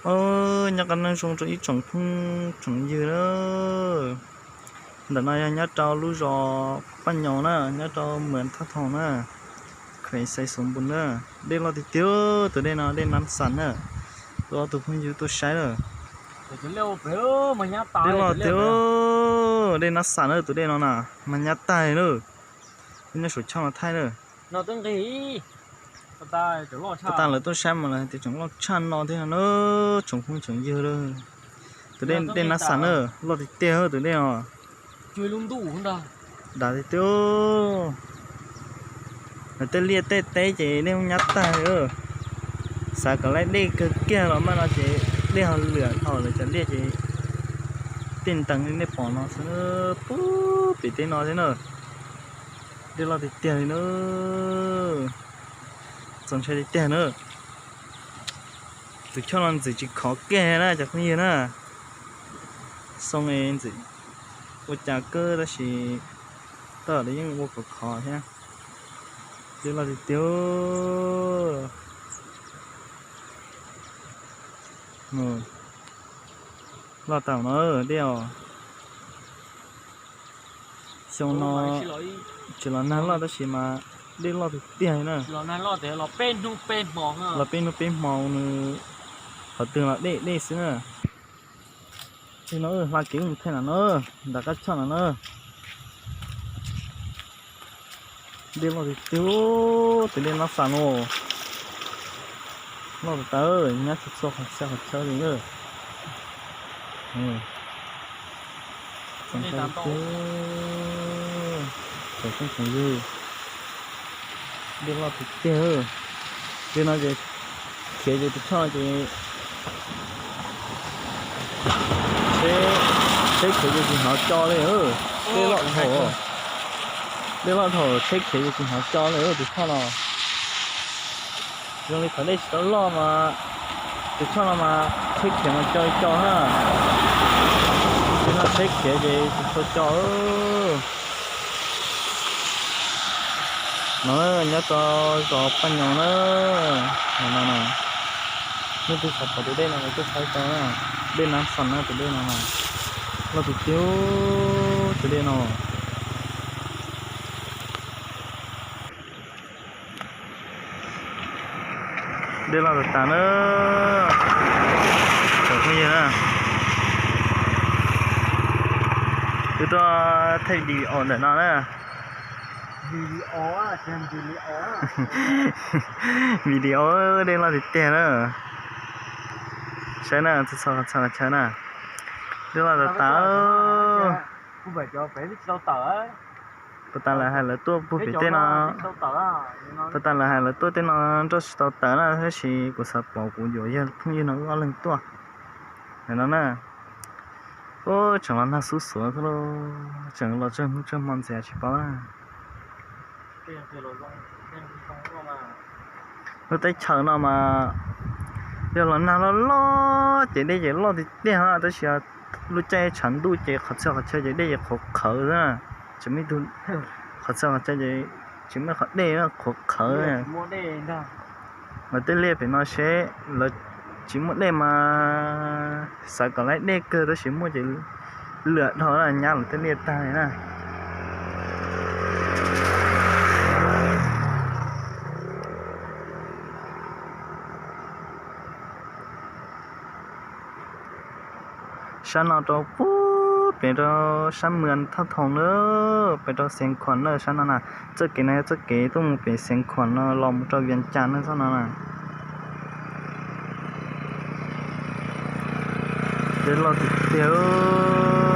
Os, nyob qab neej zoo rau ib tsoom phooj tsoom ywg na. Ntawm no yog nyob rau lub zos Paj Nyoos na, nyob rau Mws Thaj Thoom na, khuem Xais Xus Npus na. Dej loj tiag tiag, tus dej no dej Nab Xas na. Tus ob tug phooj ywg tuaj saib lawm. Dej loj tiag, dej Nab Xas na, tus dej no na, mas nyab tag na. Nyob saum choj no thaij na. Puag ta lawv tuaj saib mas lawv hais tias tseem loj tshaj no thiab no na, tsoom phooj tsoom ywg. Tus dej, dej Nab Xas na, loj tiag tiag tus dej no. Dav tiag tiag. Lawv tej liaj tej teb ces dej nyab tag li. Xav kom laib dej kawg kiag los maj no ces dej ho lwam dhau lawv cov liaj ces tej ntees li nej pom no xwb, puag pem tej no thiab na. Dej loj tiag tiag li na. Txaus ntshai tiag tiag na. Tus choj no ntxim tsis khov kiag na cov phooj ywg na. Xoo es ntxim ua cas kawg tab sis tej zaum yeej ua khov khov thiab. Dej loj tiag tiag. Loj tau no dej os. Xyoo no tsis los nag loj tab sis mas dej loj tiag tiag na. Los peb hnub peb hmo nws qhov twg los dej dej xwb na. Tej no hla kev mus thaij na no, nram qab choj no na. Dej loj tiag tiag, tus dej Nab Xas no. Loj tas tas, nyab txhua txhua qhov txhia qhov chaw li na. Tsoom phooj ywg, dej loj tiag tiag. Dej no ces khiav ces tus choj ces tsheb khiav ces tsis hnov co li. Dej loj dhau, dej loj dhau tsheb khiav ces tsis hnov co li tus choj no. Zoo li qhov dej tsis tau loj mas tus choj no mas tsheb khiav mas co co na. Tus no tsheb khiav ces tsis tshua co. No nyob rau zos Paj Nyoos na, no no. Nej twg xav pom tus dej no tuaj saib tau na, dej Nab Xas na tus dej no na. Loj tiag tiag tus dej no. Dej loj tas tas na. Tsoom phooj ywg na, wb tuaj thaij video ntawm no na. Video, dej loj tiag tiag na. Saib na, txhua txhua qhov chaw na. Dej loj tas tas. Puag ta lawv hais lawv tuaj puag pem tej no, puag ta lawv hais lawv tuaj tej no nroj tsis tau tawm na, tab sis kuv xav pom kuv yuav yog phooj ywg no wb ob leeg tuaj. Ntawm no na, ub, tseem los nag xub xuav xwb lauj, tseem los tsawg hnub tsawg hmo ntxiv tsis paub na. Lub teb chaws no mas yog los nag loj loj ces dej ces loj tiag tiag, tab sis lub caij tshav ntuj ces qhov txhia qhov chaw ces dej ces qhuav qhawv xwb. Tsis muaj ib tug, qhov txhia qhov chaw ces tsis muaj qhov dej, qhuav qhawv. Lawv tej liaj pem no seb lawv tsis muaj dej mas xav kom laib dej kawg tab sis muaj ces lwam dhau na, nyab lawv tej liaj tag li na. Sab no rau puag pem rau sab Mws Thaj Thoom na, pem rau Xeev Khuam na, sab no na. Txoj kev no yog txoj kev tuaj mus pem Xeev Khuam no los mus rau Vias Cas na txoj no na. Dej loj tiag tiag.